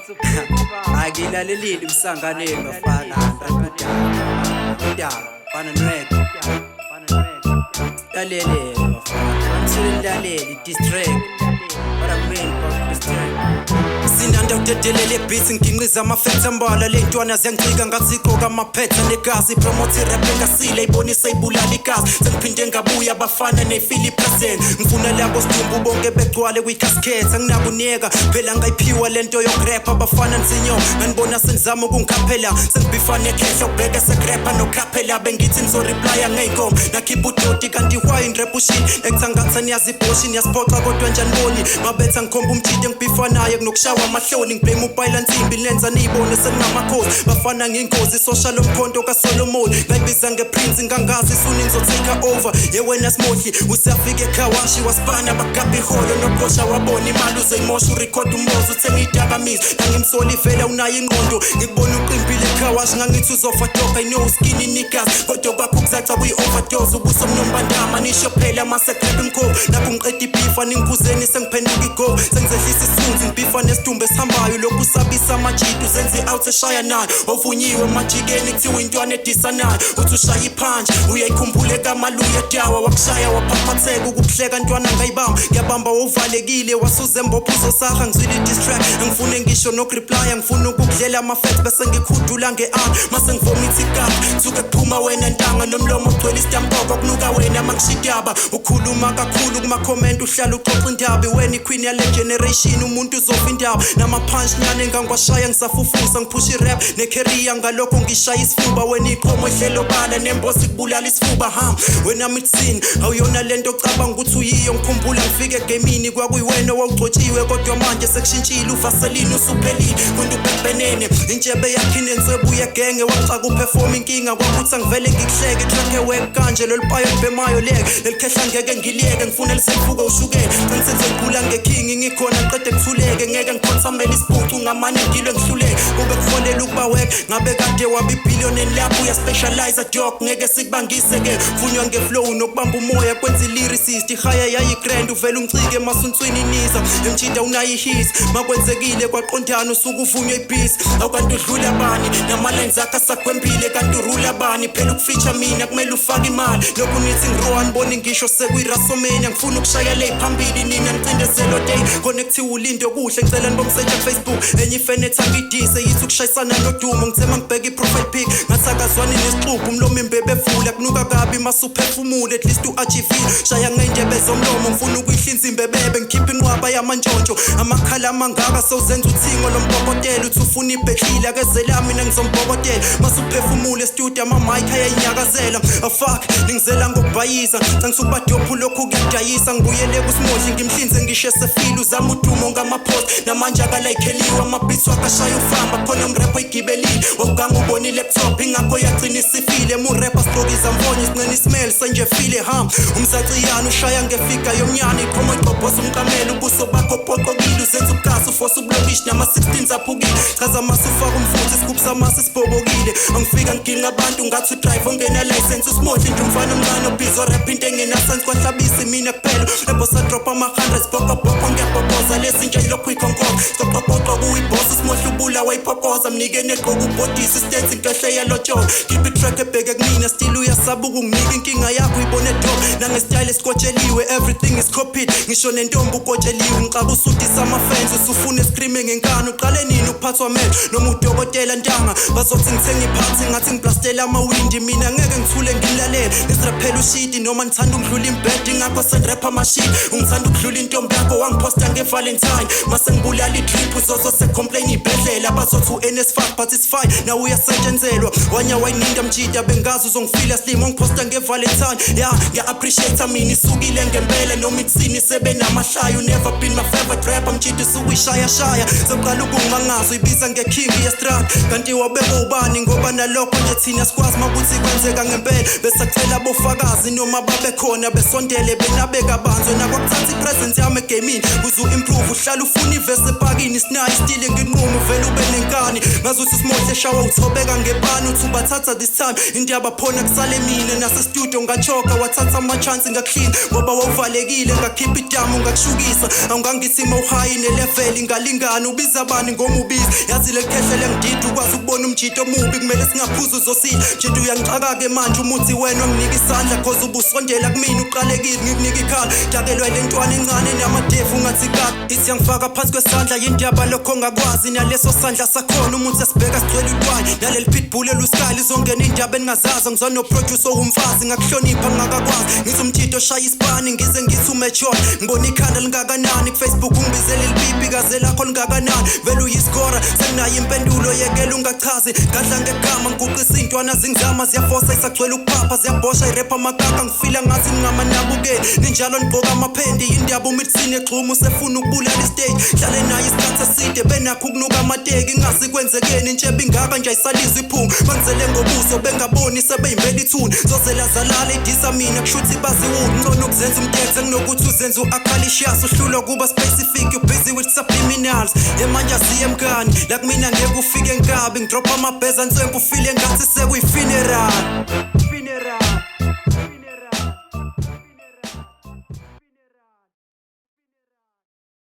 Angilalelile imsanganeni bafana, udaba udaba fana nweke. Lalele bafana, ngisulilalele diss track. What I mean about this track. Sinanda udedelele beats, nginqiza amafetha ambala. Le ntwana ziyangicika ngathi igqoka amaphetha negazi. Promote irap engasile, ibonise ibulala igazi. Sengiphinde ngabuya bafana nefili present. Ngifuna labo sidumbu bonke begcwale kwi-casket. Anginakuniyeka phela, ngayiphiwa lento yokurepha bafana. Nsinyo nganibona senizama ukungikhaphela, sengibhifa nekhehla ubheke sekurepha nokhaphela. Bengithi nizoreplya ngey'nkomo, nakhipha udoti kanti wine rap ushini ekuthangatha. Niyazibhoshi, niyasiphoxa kodwa njaniboni mabetha. Ngikhomba umjide ngibhifa naye kunokushawa amahloni. Ngiblame upayila nsimbi nenza niyibone seningamakhosi bafana. Ngingozi sosha lomkhonto kaSolomon, ngayibiza ngeprince ngangazi suni ngizotake over. Ye wena simohli, usiyafika ekhawashi wasipana bagabha iholo noqosha, wabona imali uzoyimosha. Urekhod umbozo uthenga idakamizwa, nangimsoli vele unayo ingqondo. Ngikubona uqimbile ekhawashi, ngangithi uzofa dog. I know skinny niggas kodwa kwakho kuzaca kuyi-overdose. Ubuso mnombandama nisho phela masekrep imkhovu nakho ngiqeda ibhifa ningikhuzeni, sengiphenduka igo, sengizehlisa isithunzi. Ngibhifa nesidumbu esihambayo, lokhu usabisa amajita, uzenza i-out eshaya nayo. Ovunyiwe emajikeni kuthiwa intwana edisanayo, uthi ushaya iphanje uyayikhumbule kamaluye dawa wakushaya waphaphatheka ukukuhleka. Ntwana ngayibamba, ngiyabamba wawuvalekile wasuze mbopha uzosaha. Ngizwile i-diss track, angifune ngisho nokureplya. Ngifuna ukukudlela ama-facts bese ngikhudula nge-art mase ngivomitha igaba. Suke kuphuma wena ntanga nomlomo ogcwele isitamkoko, kunuka wena mangishidaba. Ukhuluma kakhulu kuma-comment, uhlala uxoxa indaba. Wena iqueen yale generation, umuntu uzofa indaba nama-punch nyane ngangwashaya. Ngisafufusa, ngiphusha i-rap necareer, ngalokho ngishaya isifuba. Wena iqhomo ehlelo bala nembosi kubulala isifuba. Ha wena mithini, awuyona lento ocabanga ukuthi uyiyo. Ngikhumbula ngifike egemini kwakuyiwena owawugcotshiwe, kodwa manje sekushintshile, uvaselini usuphelile. Funda ubhebhenene intshebe yakhe inenswebu yegenge, waxaka uperform inkinga kwakuthi angivele ngikuhleke. Track work kanje, lolu payo libhemayo leke lelikhehla ngeke ngiliyeke. Ngifuna lisefuka ushukela, ngisenze ngeking ngikhona ngiqede kuthuleke. Ngeke ngikhothamele isibhucu, ngamane ngilwe ngihluleke. Kube kuholela ukuba work ngabe kade waba ibillionaire. Lapho uyaspecialize dog, ngeke sikubangise ke. Vunywa ngeflow nokubamba umoya kwenza i-lyricist ihaya yayi-grand. Uvele ungicike masunswini niza emjida unayi-hit, makwenzekile kwaqondana usuke uvunywe ibhizi. Awukanti udlula bani nama-lines akho asagwembile? Kanti urula bani phela? Ukufeature mina kumele ufake imali. Lokhu nithi ngirowa niboni ngisho sekuyi-Rasomania. Ngifuna ukushaya le phambili, nina nicindezelo day khona kuthiwa ulinde okuhle. Ngicela nibomsearcha ku-Facebook, enye ifenethi angidise yithi ukushayisana nodumo. Ngithe mangibheka i-profile pic ngathi akazwani nesixubhu, umlomo imbebe evula, kunuka kabi masuphefumule. At least u-achievile, shaya ngey'ndebe zomlomo. Ngifuna ukuyihlinza imbebebe, ngikhiphe inqwaba yamantshontsho. Amakhala amangaka sewuzenza uthingo lombokotela, uthi ufuna ibhehlile akezela mina ngizombokotela. Masuphefumule studio ama-mic ayayinyakazela. Afak ningizela ngokubhayiza cangisukuba lokhu kuyadayisa. Ngibuyele kusimohli ngimhlinze ngisho esefile. Uzama udumo ngama-post namanje akalayikheliwe, ama-beats wakhe ashaya ufamba khona umrepho igibelile. Wawuganga ubona i-laptop, ingakho yagcina isifile. Murepha sigqoka izamfonyo sincane ismell senjefile. Ha umzaciyana ushaya ngefika yomnyana, iqhomo igqobhoza umqamelo, ubuso bakho poqokile. Uzenza ubukasi ufosa ubulokishi nama-16 aphukile. Chaza mase ufaka umfutho, isigubhu samasi sibhobokile. Angifika ngiginqa abantu ngathi udrive ongena license. Usimodli nje umfana omncane obhizi orap into engenasense. Kwahlabisa mina kuphela ebosadrop ama-hundreds, bhokobhoko ngiyabhoboza lezi nje lokhu ikhonkoza xoxoxoxo kuyibhosi. Simohle ubula wayiphokoza, mnike negqoka ubhodisi istensi inkehle yalotshola. Khipha itrack ebheke kumina, still uyasaba ukunginika. Inkinga yakho uyibone dog nangesitayile esikotsheliwe. Everything is copied, ngisho nentombi ukotsheliwe. Ngixaka usudisa ama-fans, usufuna screaming ngenkani. Uqale nini ukuphathwa mehlo noma udokotela ntanga? Bazothi ngithenga iphathi ngathi ngiplastela amawindi. Mina ngeke ngithule nginilalele nisiraphela ushidi noma nithanda ukudlula imbhedi, ingakho senirepha amashidi. Ungithanda ukudlula intombi yakho, wangiphosta nge-Valentine mase ngibulala i-drip. Uzozo secomplain ibhedlela, bazothi u-NSFAS but it's fine, nawe uyasetshenzelwa. Wanya wayininda mjida, bengazi uzongifila slim. Wangiphosta nge-Valentine ya, ngiya-appreciate mina isukile ngempela noma ithini sebenamahlaya. You never been my favorite rapper mjida, usukuyishayashaya soqala ukungimangaza. Uyibiza ngeking yestrad kanti wabekwa ubani? Ngoba nalokho nje thina sikwazi makuthi kwenzeka ngempela. Besacela bofakazi noma babekhona besondele benabe kabanzi. Wena kwakuthatha i-presence yami egamini kuze u-improve, uhlala ufuna Ngifuna ivesi epakini, sinayo istile, nginqumo vele ube nenkani. Ngazuthi simohle shawa uthobeka ngepani, uthi ubathatha this time indaba phona kusale mina. Nase-studio ngachoka, wathatha ama-chance, ngakuhlina ngoba wawuvalekile, ngakhipha idamu, ngakushukisa. Awungangithi mawuhayi ne-level ingalingani, ubiza bani ngomubizi? Yazi leli khehle lengidida, ukwazi ukubona umjito omubi kumele singaphuzi, uzosila mjito. Uyangixaka-ke manje umuthi wena wanginika isandla, 'cause ubusondela kumina uqalekile, ngikunika ikhala, dakelwa le ntwana encane namadefu ungathi kaka ithi yangifaka phansi kwesandla. Yindaba lokho ongakwazi naleso sandla sakhona, umuthi esibheka sigcwele utwayi naleli pitbull eluskali, izongena indaba engingazazi. Ngizwa noproducer owumfazi, ngakuhlonipha ngingakakwazi, ngithi umtshito oshaya isipani, ngize ngithi umechon, ngibona ikhanda lingakanani ku-Facebook, ungibizele lipipi kaze lakho lingakanani, vele uyiskora, senginayo impendulo, yekela ungachazi. Ngadla ngegama, ngiguqisa iy'ntwana, zingizama, ziyafosa, isagcwele ukuphapha, ziyabhosha, irepha amakaka, ngifila ngathi ningamanabukeli, ninjalo nigqoka amaphenti. Yindaba umithini egxuma usefuna ukubulala istage, hlale naye isikhathi eside, benakho ukunuka amateki, ingasi kwenzekeni, intshebe ingaka nje ayisalizwa iphunga, bangizele ngobuso bengaboni, sebeyimbela ithuni, zozela zalala idisa mina, kushuthi baziwuni. Ngcono ukuzenza umthethe kunokuthi uzenze u-akhalishas, uhlulwa kuba specific, you busy with subliminals. Yemanje aziye mngani la kumina, ngeke ufike nkabi, ngidropha amabheza nswempu, ufile ngathi sekuyi-funeral.